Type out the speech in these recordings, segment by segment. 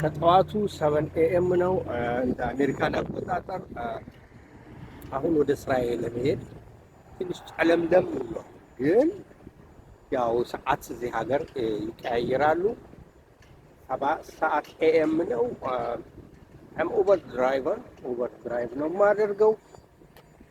ከጠዋቱ 7 AM ነው እንደ አሜሪካን አቆጣጠር። አሁን ወደ ስራዬ ለመሄድ ትንሽ ጨለምለም ብሏል፣ ግን ያው ሰዓት እዚህ ሀገር ይቀያይራሉ። 7 ሰዓት AM ነው። I'm Uber driver፣ Uber drive ነው የማደርገው።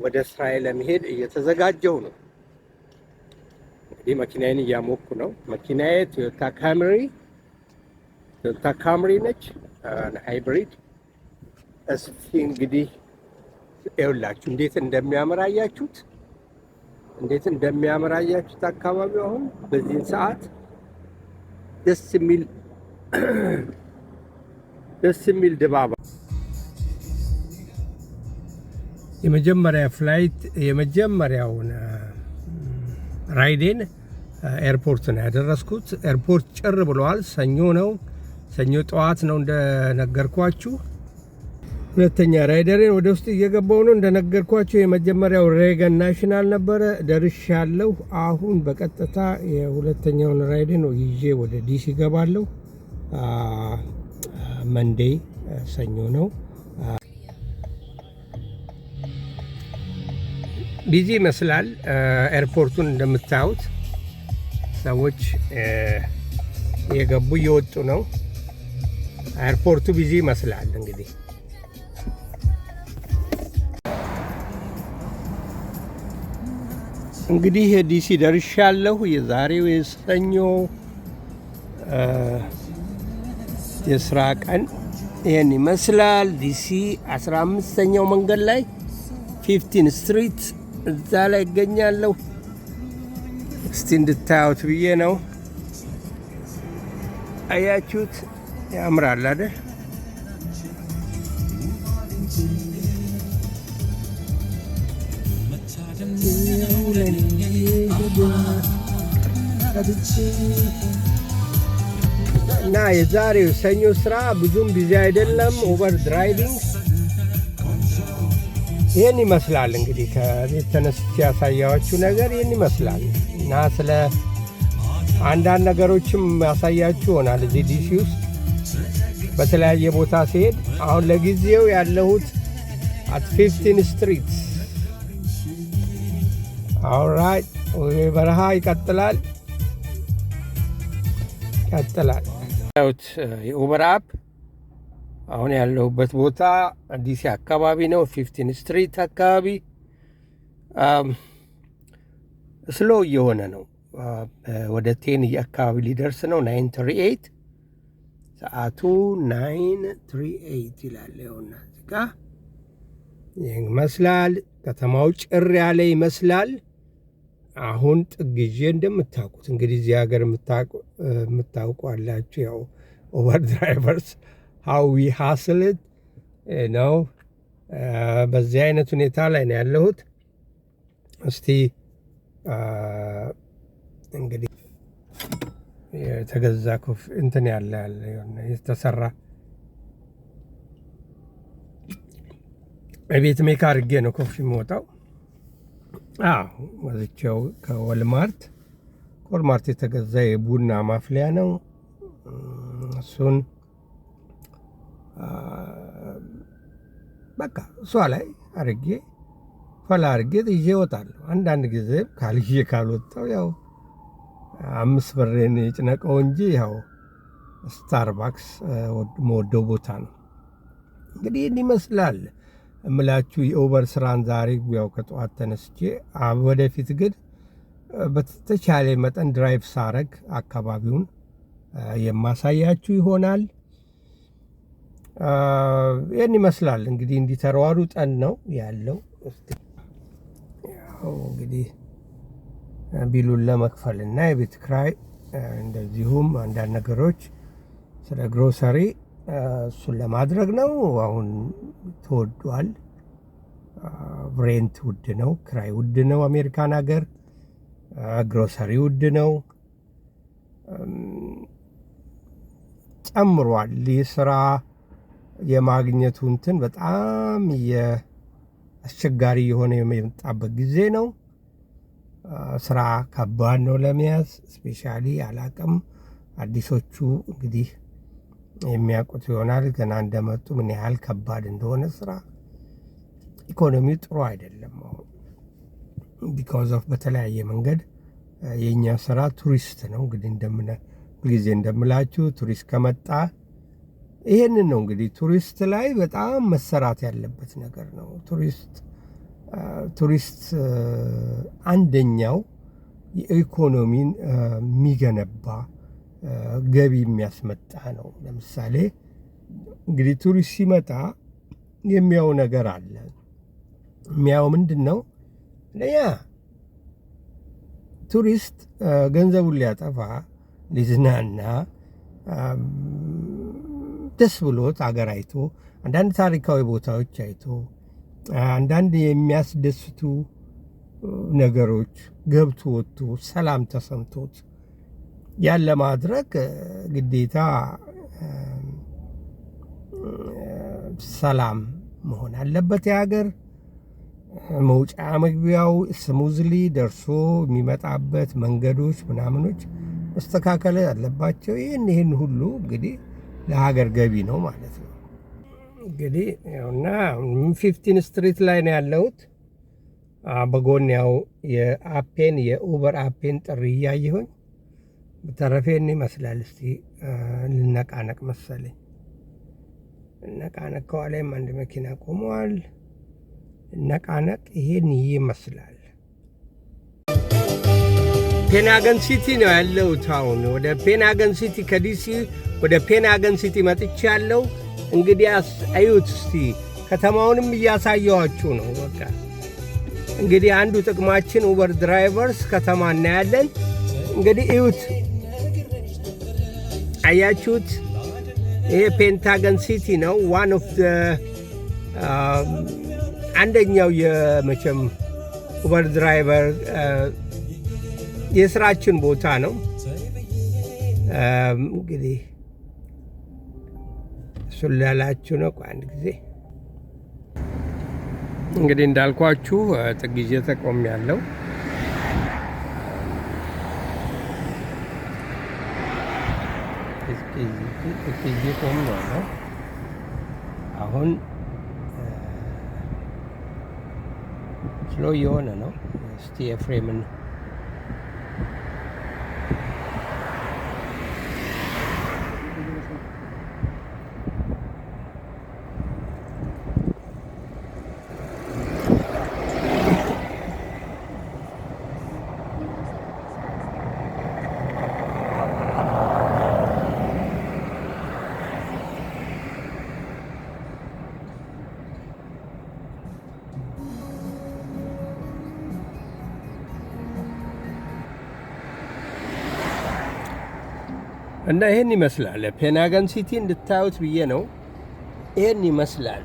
ወደ ስራዬ ለመሄድ እየተዘጋጀሁ ነው። እንግዲህ መኪናዬን እያሞቅኩ ነው። መኪናዬ Toyota Camry፣ Toyota Camry ነች፣ hybrid። እስኪ እንግዲህ ይኸውላችሁ እንዴት እንደሚያምር አያችሁት? እንዴት እንደሚያምር አያችሁት? አካባቢው አሁን በዚህን ሰዓት ደስ የሚል ድባብ። የመጀመሪያ flight፣ የመጀመሪያውን ride ኤን airport ነው ያደረስኩት። Airport ጭር ብለዋል። ሰኞ ነው፣ ሰኞ ጠዋት ነው እንደነገርኳችሁ። ሁለተኛ rider ኤን ወደ ውስጥ እየገባው ነው። እንደነገርኳችሁ የመጀመሪያው Reagan National ነበረ፣ ደርሻለሁ። አሁን በቀጥታ የሁለተኛውን ride ነው ይዤ ወደ DC ገባለሁ። Monday ሰኞ ነው። Busy ይመስላል airport ኡን እንደምታዩት ሰዎች እየገቡ እየወጡ ነው። Airport ኡ busy ይመስላል እንግዲህ DC ደርሻለሁ። የዛሬው የሰኞ የስራ ቀን ይህን ይመስላል። DC 15ኛው መንገድ ላይ 15 Street እዛ ላይ እገኛለሁ። እስቲ እንድታዩት ብዬ ነው። አያችሁት? ያምራል አይደል? እና የዛሬው ሰኞ ስራ ብዙም busy አይደለም። Uber driving ይህን ይመስላል። እንግዲህ ከቤት ተነስቼ ያሳያችሁ ነገር ይህን ይመስላል እና ስለ አንዳንድ ነገሮችም ያሳያችሁ ይሆናል እዚህ DC ውስጥ በተለያየ ቦታ ሲሄድ። አሁን ለጊዜው ያለሁት at 15 Street። Alright፣ በረሃ ይቀጥላል ይቀጥላል። የ Uber app አሁን ያለሁበት ቦታ DC አካባቢ ነው። 15 Street አካባቢ slow እየሆነ ነው። ወደ 10 አካባቢ ሊደርስ ነው። 9:38 ሰዓቱ፣ 9:38 ይላል። ይኸውና እዚህ ጋ ይህ ይመስላል። ከተማው ጭር ያለ ይመስላል። አሁን ጥግ ይዤ እንደምታውቁት እንግዲህ እዚህ ሀገር የምታውቁ አላችሁ። ያው Uber drivers, how we hustle ነው። በዚህ አይነት ሁኔታ ላይ ነው ያለሁት። እስቲ እንግዲህ የተገዛ coffee እንትን ያለ የተሰራ ቤት make አድርጌ ነው coffee የምወጣው። አዎ፣ ወዝቼው ከ Walmart የተገዛ የቡና ማፍሊያ ነው። እሱን በቃ እሷ ላይ አርጌ ፈላ አርጌ ይዤ እወጣለሁ። አንዳንድ ጊዜ ካልዬ ካልወጣው ያው 5 ብሬን ይጭነቀው እንጂ ያው Starbucks መወደው ቦታ ነው። እንግዲህ ይህን ይመስላል እምላችሁ የ Uber ስራን ዛሬ ያው ከጠዋት ተነስቼ። ወደፊት ግን በተቻለ መጠን drive ሳረግ አካባቢውን የማሳያችሁ ይሆናል። ይህን ይመስላል እንግዲህ እንዲህ ተሯሩጠን ነው ያለው። ያው እንግዲህ bill ኡን ለመክፈል እና የቤት ክራይ እንደዚሁም አንዳንድ ነገሮች ስለ ግሮሰሪ እሱን ለማድረግ ነው። አሁን ተወዷል። Rent ውድ ነው፣ ክራይ ውድ ነው። አሜሪካን ሀገር ግሮሰሪ ውድ ነው፣ ጨምሯል። የስራ የማግኘቱ እንትን በጣም አስቸጋሪ የሆነ የመጣበት ጊዜ ነው። ስራ ከባድ ነው ለመያዝ፣ especially አላቅም። አዲሶቹ እንግዲህ የሚያውቁት ይሆናል። ገና እንደመጡ ምን ያህል ከባድ እንደሆነ ስራ፣ ኢኮኖሚው ጥሩ አይደለም አሁን because of በተለያየ መንገድ። የእኛ ስራ ቱሪስት ነው። እንግዲህ እንደምን ሁልጊዜ እንደምላችሁ ቱሪስት ከመጣ ይሄንን ነው እንግዲህ ቱሪስት ላይ በጣም መሰራት ያለበት ነገር ነው። ቱሪስት አንደኛው የኢኮኖሚን የሚገነባ፣ ገቢ የሚያስመጣ ነው። ለምሳሌ እንግዲህ ቱሪስት ሲመጣ የሚያየው ነገር አለ። የሚያየው ምንድን ነው? አንደኛ ቱሪስት ገንዘቡን ሊያጠፋ፣ ሊዝናና፣ ደስ ብሎት አገር አይቶ፣ አንዳንድ ታሪካዊ ቦታዎች አይቶ፣ አንዳንድ የሚያስደስቱ ነገሮች ገብቶ ወጥቶ ሰላም ተሰምቶት ያን ለማድረግ ግዴታ ሰላም መሆን አለበት። የሀገር መውጫ መግቢያው smoothly ደርሶ የሚመጣበት መንገዶች ምናምኖች መስተካከል አለባቸው። ይህን ሁሉ እንግዲህ ለሀገር ገቢ ነው ማለት ነው። እንግዲህ ያውና 15 Street ላይ ነው ያለሁት። በጎን ያው የ app ኤን የ Uber app ኤን ጥሪ እያየሁኝ፣ በተረፈ ይህን ይመስላል። እስቲ ልነቃነቅ መሰለኝ፣ ነቃነቅ። ከኋላይም አንድ መኪና ቆመዋል። ነቃነቅ። ይሄን ይመስላል። Pentagon City ነው ያለሁት አሁን። ወደ Pentagon City፣ ከዲሲ ወደ Pentagon City መጥቻለሁ። እንግዲህ አዩት እስቲ፣ ከተማውንም እያሳየኋችሁ ነው። በቃ እንግዲህ አንዱ ጥቅማችን Uber drivers ከተማ እናያለን። እንግዲህ እዩት፣ አያችሁት? ይሄ Pentagon City ነው። One of አንደኛው የመቼም Uber driver የስራችን ቦታ ነው። እንግዲህ እሱን ላላችሁ ነው። አንድ ጊዜ እንግዲህ እንዳልኳችሁ ጥግ ይዤ ተቆሜያለሁ። ጥግ ይዤ ቆሜያለሁ። አሁን slow እየሆነ ነው። እስቲ ኤፍሬምን እና ይሄን ይመስላል። Pentagon City እንድታዩት ብዬ ነው። ይሄን ይመስላል።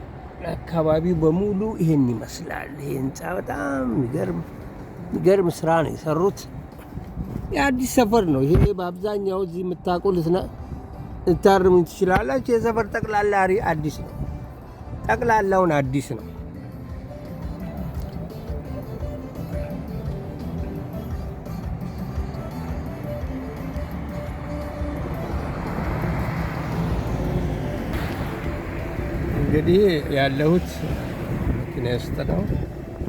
አካባቢው በሙሉ ይሄን ይመስላል። ይሄ ህንፃ በጣም የሚገርም የሚገርም ስራ ነው የሰሩት። የአዲስ ሰፈር ነው ይሄ። በአብዛኛው እዚህ የምታውቁ ልታርሙኝ ትችላላችሁ። የሰፈር ጠቅላላ አዲስ ነው። ጠቅላላውን አዲስ ነው። እንግዲህ ያለሁት መኪና ውስጥ ነው።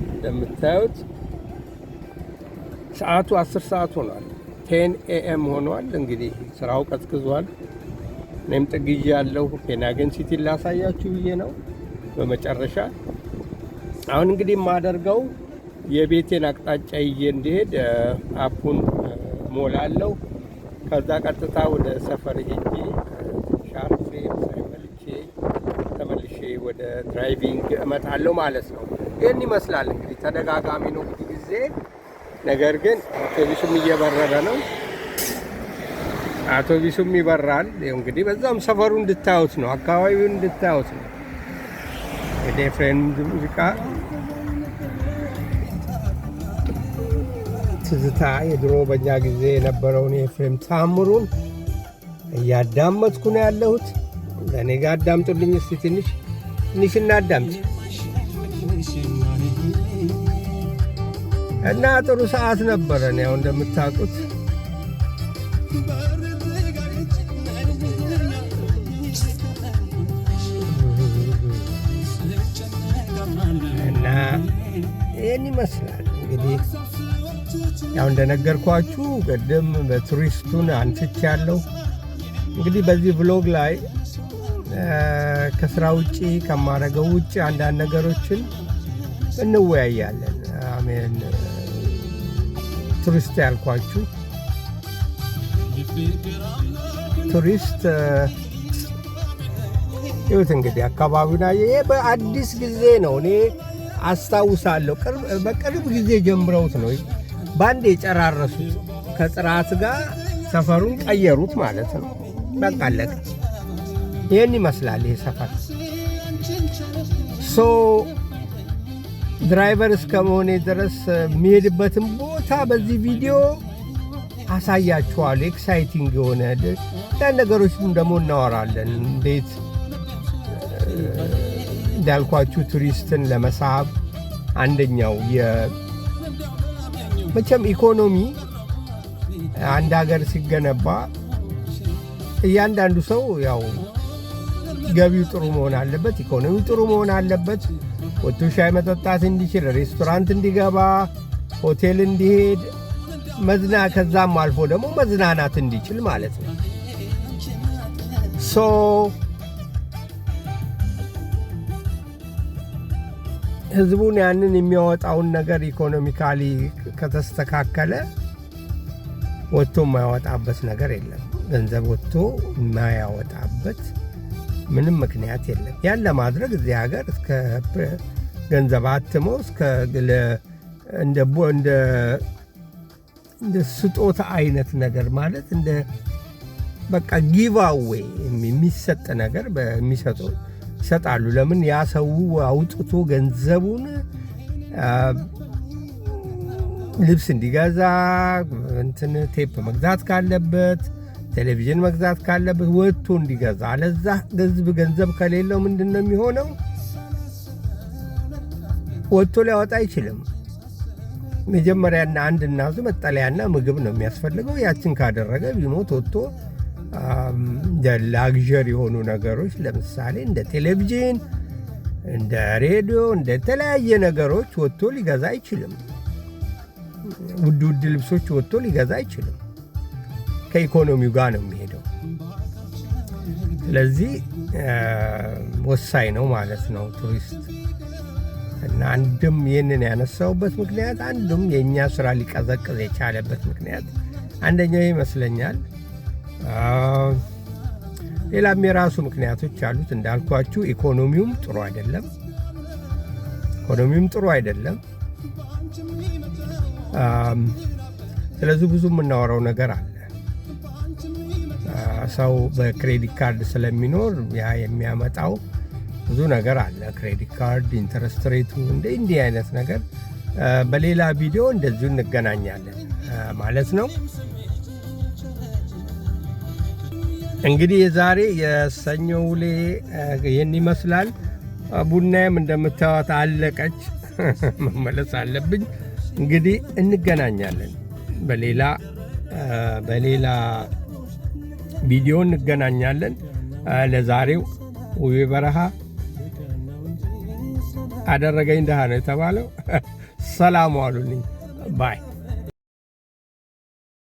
እንደምታዩት ሰዓቱ 10 ሰዓት ሆኗል። 10 AM ሆኗል። እንግዲህ ስራው ቀዝቅዟል። እኔም ጥግ ይዤ ያለሁ Pentagon City ላሳያችሁ ብዬ ነው። በመጨረሻ አሁን እንግዲህ የማደርገው የቤቴን አቅጣጫ ይዤ እንዲሄድ app ኡን ሞላለሁ። ከዛ ቀጥታ ወደ ሰፈር ሄጄ ሻርፌ ምሳዬን በልቼ ተመልሼ ወደ driving እመጣለሁ ማለት ነው። ይህን ይመስላል እንግዲህ፣ ተደጋጋሚ ነው ብዙ ጊዜ። ነገር ግን አውቶቡሱም እየበረረ ነው። አውቶቡሱም ይበራል። ይኸው እንግዲህ በዛም ሰፈሩ እንድታዩት ነው፣ አካባቢውን እንድታዩት ነው። የኤፍሬም ሙዚቃ ትዝታ፣ የድሮ በእኛ ጊዜ የነበረውን የኤፍሬም ታምሩን እያዳመጥኩ ነው ያለሁት። ለእኔ ጋር አዳምጡልኝ እስቲ፣ ትንሽ ትንሽ እናዳምጥ እና ጥሩ ሰዓት ነበረን። ያው እንደምታውቁት ይህን ይመስላል እንግዲህ። ያው እንደነገርኳችሁ ቅድም በቱሪስቱን አንስቻለሁ። እንግዲህ በዚህ vlog ላይ ከስራ ውጭ ከማረገው ውጭ አንዳንድ ነገሮችን እንወያያለን። I mean ቱሪስት ያልኳችሁ ቱሪስት ይሁት እንግዲህ አካባቢውን ይሄ በአዲስ ጊዜ ነው። እኔ አስታውሳለሁ በቅርብ ጊዜ ጀምረውት ነው ባንድ የጨራረሱት። ከጥራት ጋር ሰፈሩን ቀየሩት ማለት ነው። በቃ አለቀ። ይህን ይመስላል ይሄ ሰፈር። So driver እስከ መሆኔ ድረስ የሚሄድበትን ቦታ በዚህ ቪዲዮ አሳያችኋለሁ። Exciting የሆነ አንዳንድ ነገሮችን ደግሞ እናወራለን። እንዴት እንዳልኳችሁ ቱሪስትን ለመሳብ አንደኛው መቼም ኢኮኖሚ አንድ ሀገር ሲገነባ እያንዳንዱ ሰው ያው ገቢው ጥሩ መሆን አለበት፣ ኢኮኖሚው ጥሩ መሆን አለበት። ወጥቶ ሻይ መጠጣት እንዲችል፣ ሬስቶራንት እንዲገባ፣ ሆቴል እንዲሄድ፣ ከዛም አልፎ ደግሞ መዝናናት እንዲችል ማለት ነው። So ህዝቡን ያንን የሚያወጣውን ነገር economically ከተስተካከለ ወጥቶ የማያወጣበት ነገር የለም። ገንዘብ ወጥቶ የማያወጣበት ምንም ምክንያት የለም። ያን ለማድረግ እዚህ ሀገር እስከ ገንዘብ አትሞ እስከ እንደ ስጦታ አይነት ነገር ማለት እንደ በቃ giveaway የሚሰጥ ነገር በሚሰጡ ይሰጣሉ። ለምን ያ ሰው አውጥቶ ገንዘቡን ልብስ እንዲገዛ፣ እንትን ቴፕ መግዛት ካለበት፣ ቴሌቪዥን መግዛት ካለበት ወጥቶ እንዲገዛ። አለዛ ህዝብ ገንዘብ ከሌለው ምንድን ነው የሚሆነው? ወጥቶ ሊያወጣ አይችልም። መጀመሪያና አንድና ዙ መጠለያና ምግብ ነው የሚያስፈልገው። ያችን ካደረገ ቢሞት ወጥቶ እንደ luxury የሆኑ ነገሮች ለምሳሌ እንደ ቴሌቪዥን፣ እንደ ሬዲዮ፣ እንደ ተለያየ ነገሮች ወጥቶ ሊገዛ አይችልም። ውድ ውድ ልብሶች ወጥቶ ሊገዛ አይችልም። ከኢኮኖሚው ጋር ነው የሚሄደው። ስለዚህ ወሳኝ ነው ማለት ነው ቱሪስት። እና አንድም ይህንን ያነሳውበት ምክንያት፣ አንዱም የእኛ ስራ ሊቀዘቅዝ የቻለበት ምክንያት አንደኛው ይመስለኛል። ሌላም የራሱ ምክንያቶች አሉት። እንዳልኳችሁ ኢኮኖሚውም ጥሩ አይደለም። ኢኮኖሚውም ጥሩ አይደለም። ስለዚህ ብዙ የምናወራው ነገር አለ። ሰው በ credit card ስለሚኖር ያ የሚያመጣው ብዙ ነገር አለ። Credit card interest rate ኡ እንደ እንዲህ አይነት ነገር በሌላ ቪዲዮ እንደዚሁ እንገናኛለን ማለት ነው። እንግዲህ የዛሬ የሰኞ ውሌ ይህን ይመስላል። ቡናዬም እንደምታዩት አለቀች። መመለስ አለብኝ። እንግዲህ እንገናኛለን፣ በሌላ ቪዲዮ እንገናኛለን። ለዛሬው ውቤ በረሃ አደረገኝ ደሃ ነው የተባለው። ሰላም ዋሉልኝ bye።